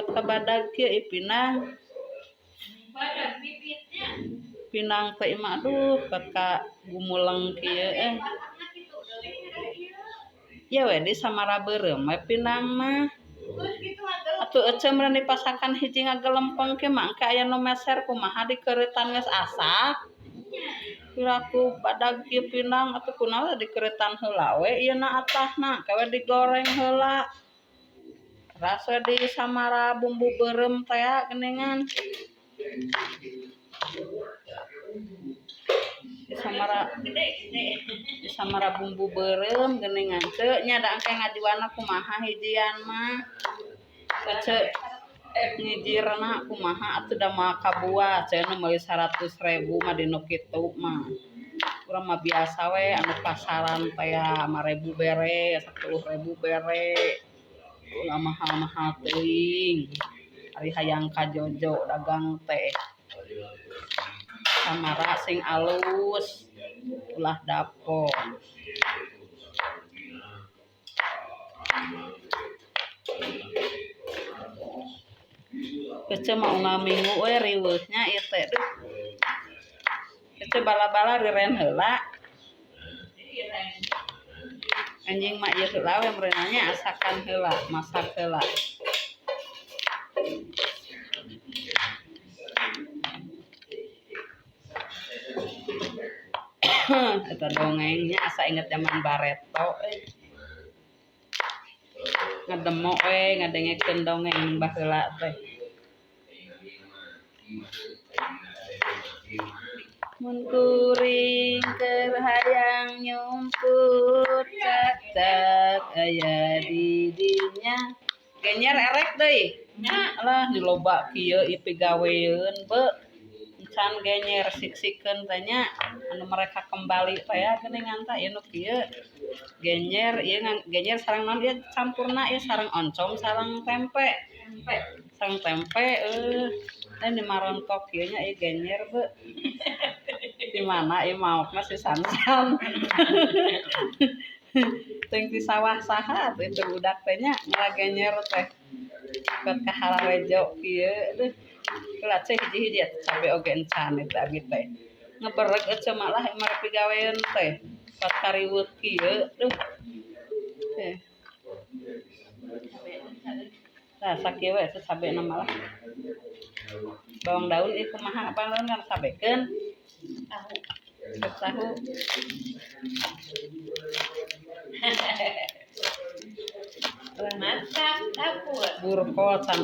Kot ka badag kieu ieu pinang. Badag bibitnya. Pinang teh mah aduh kot ka gumuleng kieu eh. Ya we di samara beureum we pinang mah. Atuh eceu meureun dipasakan hiji ngagelempeng kieu mah engke aya nu meser kumaha dikeureutan geus asak. Piraku badag kieu pinang atuh kunaon dikeureutan heula we ieu na atahna ke we digoreng heula. Teras we di samara bumbu beureum tea geuningan. Disamara bumbu beureum geuningan ceu nya da engke ngajualna kumaha hijian mah. Ceu ngijirna kumaha atuh da moal kabuah ceu nu meuli 100.000 mah dinu kitu mah. Urang mah biasa we anu pasaran teh 5.000 bere, 10.000 bere. Ulah mahal-mahal teuing. Ari hayang kajojo dagang teh. Samara sing alus ulah dapon. Ece mah unggal minggu we riweuhnya ieu teh duh. Ece bala-bala riren heula. Anjing mah ieu heula we meureun nya asakan heula, masak heula. Eta dongengnya asa inget zaman bareto euy. Ngademo we ngadengekeun dongeng baheula teh. Mun kuring keur hayang nyumput cak-cak aya di dinya. Genyer erek deui. Nya lah diloba kieu ieu pigaweun beuh. Can genyer sik-sikeun teh nya anu mereka kembali teh ya geuningan tah ieu nu kieu. Genyer ieu genyer sareng naon ieu campurna ieu sareng oncom sareng tempe. Sareng tempe teh di marontok kieu nya ieu genyer beuh. Di mana ieu maokna si Sansan. Teuing di sawah saha atuh itu budak teh nya ngalagenyer teh. Kot ka hararejo kieu deuh. Heula ceu hiji-hiji atuh cabe oge encan eta abi teh. Ngebereg eceu mah lah mah pigaweun teh. Kot kariweuh kieu duh. Teh. Tah sakieu we atuh cabena mah lah. Bawang daun ieu kumaha bawang daun kan sabekeun. Tahu. Tahu. Masak dapur. Burkol can